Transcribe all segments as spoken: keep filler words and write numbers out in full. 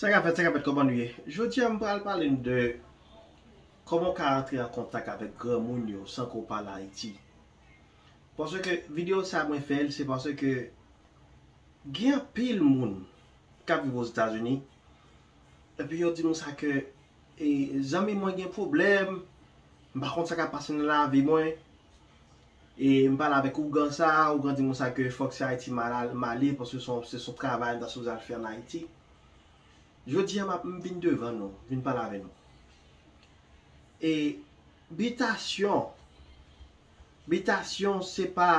Sa k ap fèt, sa k ap fèt, kòman nou ye? Jodi a, m pral pale n de kòman w ka antre an kontak avèk granmoun yo san ke w pa al Ayiti. Paske videyo sa a mwen fè l, se paske gen anpil moun k ap viv Ozetazini, epi yo di m sa ke, e, zanmi mwen gen pwoblèm, m pa konn sa k ap pase nan lavi mwen, e m pale avèk ougan sa a, ougan di m sa ke fòk se Ayiti m al, m ale, paske se yon, se yon travay m ta sipoze al fè ann Ayiti. Jodi a, m ap, m vin devan nou, vin pale avè nou. E bitasyon, bitasyon se pa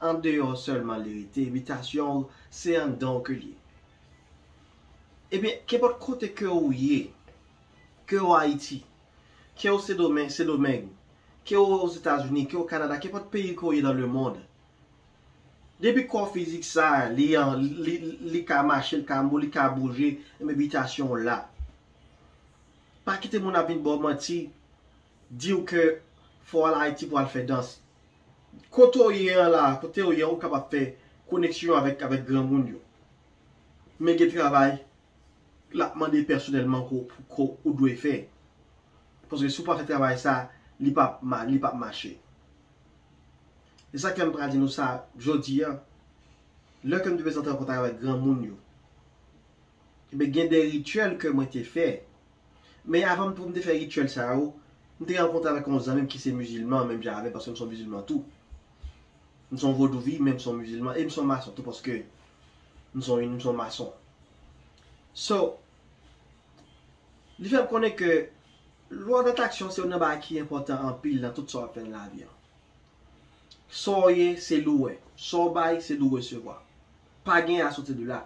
andeyò sèlman li rete, bitasyon se anndan w ke l ye. Ebyen, kenpòt kote ke w ye, ke w Ayiti, ke w Sendomeng, Sendomeng, ke w Ozetazini, ke w Kanada, kenpòt peyi ke w ye dans le monde, depi kò fizik sa a, li, an- li, li ka mache, li ka mou, li ka bouje, ebyen bitasyon w la. Pa kite moun ap vin ba w manti, di w ke fò w al Ayiti pou w al fè dans. Kote w ye an la, kote w ye an, ou kapab fè koneksyon avèk, avèk granmoun yo. Men gen travay l ap mande pèsonèlman ke, ke ou dwe fè. Paske si w pa fè travay sa, li p ap ma-, li p ap mache. E sa k fè m pral di nou sa jodi a. Lè ke m te bezwen antre an kontak avèk granmoun yo, ebyen, gen de rityèl ke mwen te fè. Men avan pou m te fè rityèl sa yo, m te rankontre avèk yon zanmi m ki se mizilman, menm jan avè m, paske m se yon mizilman tou. M se yon vodou wi, men m se yon mizilman, e m se yon mason tou, paske m se yon, m se yon mason. So, li fè m konnen ke lwa datraksyon se youn nan bagay ki enpòtan anpil nan tout sa w ap fè nan lavi a. Sa w ye, se li w wè. Sa w bay, se li w resevwa. Pa gen a soti de la.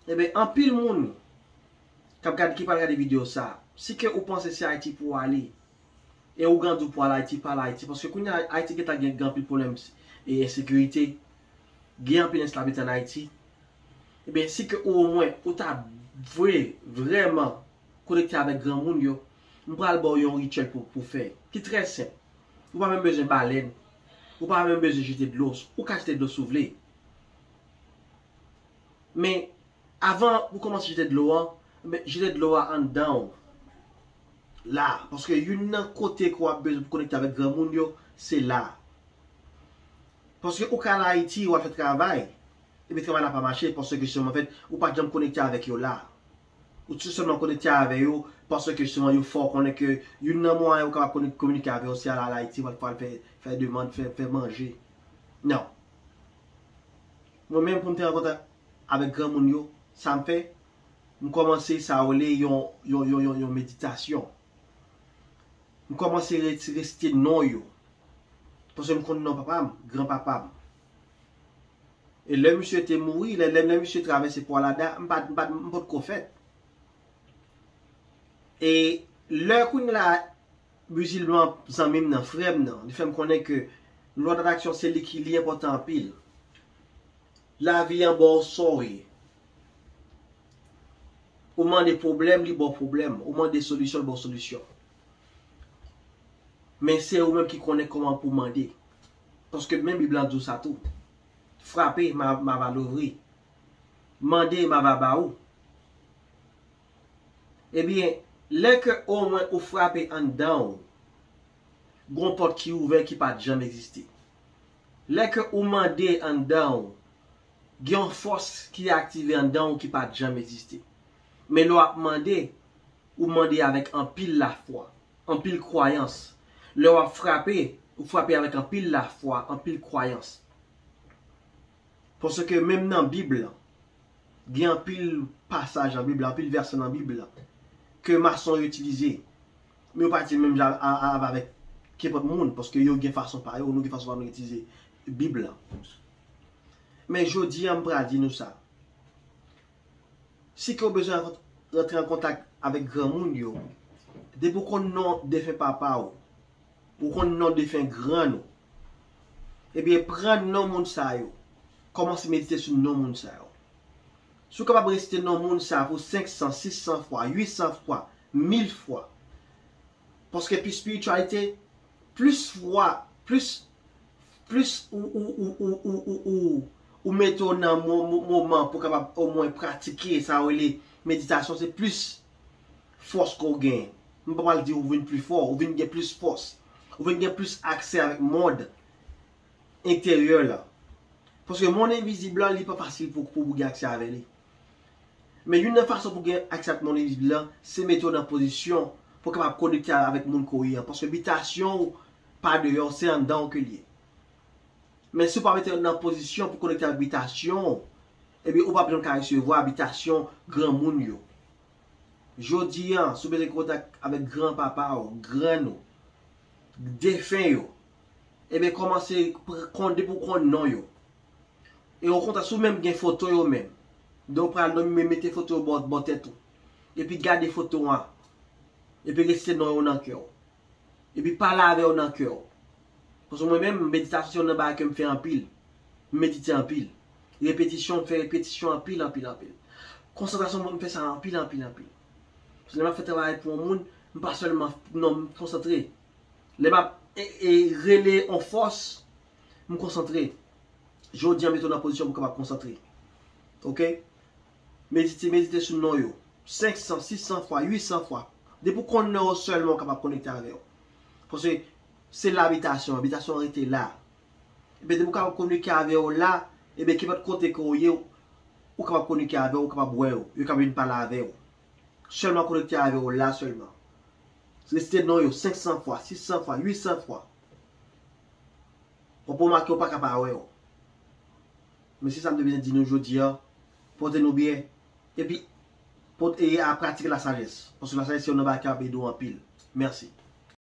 Ebyen, anpil moun k ap gade, ki pral gade videyo sa a, si ke ou panse se Ayiti pou w ale, e ou grandi pou w al Ayiti, pa al Ayiti, paske kounye a Ayiti gentan gen, gen anpil pwoblèm e ensekirite, gen anpil enstabilite ann Ayiti. Ebyen, si ke ou omwen, ou ta vle vrèman konekte avèk granmoun yo, m pral ba w yon rityèl pou, pou fè, ki trè senp. Ou pa menm bezwen balèn, ou pa menm bezwen jete dlo, ou ka jete dlo si w vle. Men, avan ou kòmanse jete dlo a, men, jete dlo a anndan w. La, paske youn nan kote ke w ap bezwen pou konekte avèk granmoun yo, se la. Paske ou ka al Ayiti, w al fè travay, epi travay la pa mache, paske jisteman, anfèt, ou pa t janm konekte avèk yo la. Ou tou sèlman konekte avè yo, paske jisteman, yo fè w konnen ke youn nan mwayen ou kapab konik-, kominike avè yo, se al, al Ayiti, w al, w al fè, fè demann, fè, fè manje. Non. Mwen menm, pou m te rankontre avèk granmoun yo, sa m fè, m kòmanse sa yo rele yon, yon, yon, yon, yon meditasyon. M kòmanse re-, resite non yo. Paske m konn non papa m, granpapa m. E lè misye te mouri, lè, lè, lè misye travèse Pwa Lada, m pa t, m pa t, m potko fèt. E lè kounye la, mizilman zanmi m nan, frè m nan, li fè m konnen ke lwa datraksyon se li ki, li enpòtan anpil. Lavi an ba w sa w ye. Ou mande pwoblèm, li ba w pwoblèm. Ou mande solisyon, li ba w solisyon. Men se ou menm ki konnen kòman pou w mande. Paske menm Bib la di w sa tou. Frape, ma, ma va louvri. Mande, ma va ba ou. Ebyen, lè ke omwen ou frape anndan w, gon pòt ki ouvè ki pa t janm egziste. Lè ke ou mande anndan w, gen yon fòs ki aktive anndan w ki pa t janm egziste. Men lè w ap mande, ou mande avèk anpil lafwa, anpil kwayans. Lè w ap frape, ou frape avèk anpil lafwa, anpil kwayans. Paske menm nan Bib la, gen anpil pasaj nan Bib la, anpil vèsè nan Bib la, ke mason yo itilize. Men yo pa di menm jan a, a, avèk kenpòt moun, paske yo gen fason pa yo, nou gen fason pa nou itilize Bib la. Men jodi a, m pral di nou sa. Si ke w bezwen rantre an kontak avèk granmoun yo, depi w konn non defen papa w, ou konn non defen grann ou, ebyen, pran non moun sa yo. Kòmanse medite sou non moun sa yo. Si w kapab resite non moun sa pou senk san, sis san fwa, uit san fwa, mil fwa. Paske pi espirityalite, plis fwa, plis, plis ou, ou, ou, ou, ou, ou, ou, Ou mete w nan mo- mo- moman pou w kapab omwen pratike sa yo rele meditasyon, se plis fòs ke w genyen. M pa pral di ou vin pli fò, ou vin gen plis fòs, ou vin gen plis aksè avèk mond enteryè la. Paske mond envizib la, li pa fasil pou, pou, pou gen aksè avè li. Men youn nan fason pou gen aksè ak mond envizib la, se mete w nan pozisyon pou w kapab konekte avèk moun ke w ye an. Paske bitasyon w pa deyò, se anndan w ke l ye. Men si w pa mete w nan pozisyon pou konekte ak bitasyon w, ebyen ou p ap janm ka resevwa bitasyon granmoun yo. Jodi a, si w bezwen kontak avèk granpapa w, grann ou, defen yo, ebyen kòmanse pr- konn depi w konn non yo. E okontrè, si w menm gen foto yo menm, donk w pral nonmen mete foto yo bò, bò tèt ou. Epi gade foto an. Epi resite non yo nan kè w. Epi pale avè yo nan kè w. Paske mwen menm, meditasyon se youn nan bagay ke m fè anpil. M medite anpil. Repetisyon, m fè repetisyon anpil, anpil, anpil. Konsantrasyon, mwen, m fè sa anpil, anpil, anpil. Paske lè m ap fè travay pou yon moun, m pa sèlman, non, m konsantre. Lè m ap e, e, rele yon fòs, m konsantre. Jodi a, mete w nan pozisyon pou w kapab konsantre. Oke? Medite, medite sou non yo. Senk san, sis san fwa, uit san fwa. Depi w konn non yo sèlman, w kapab konekte avè yo. Paske se la abitasyon, abitasyon an rete la. Ebyen, depi w kapab kominike avè yo la, ebyen, kenpòt kote ke w ye, ou kapab kominike avè yo, ou kapab wè yo, yo kapab vin pale avè yo. Sèlman konekte avè yo la sèlman. Resite non yo senk san fwa, sis san fwa, uit san fwa. W ap remake w pa ka pa wè yo. Men se sa m te bezwen di nou jodi a. Pote nou byen. Epi, pot, e a pratike lasajès. Paske lasajès se youn nan bagay ki ap ede w anpil. Mèsi.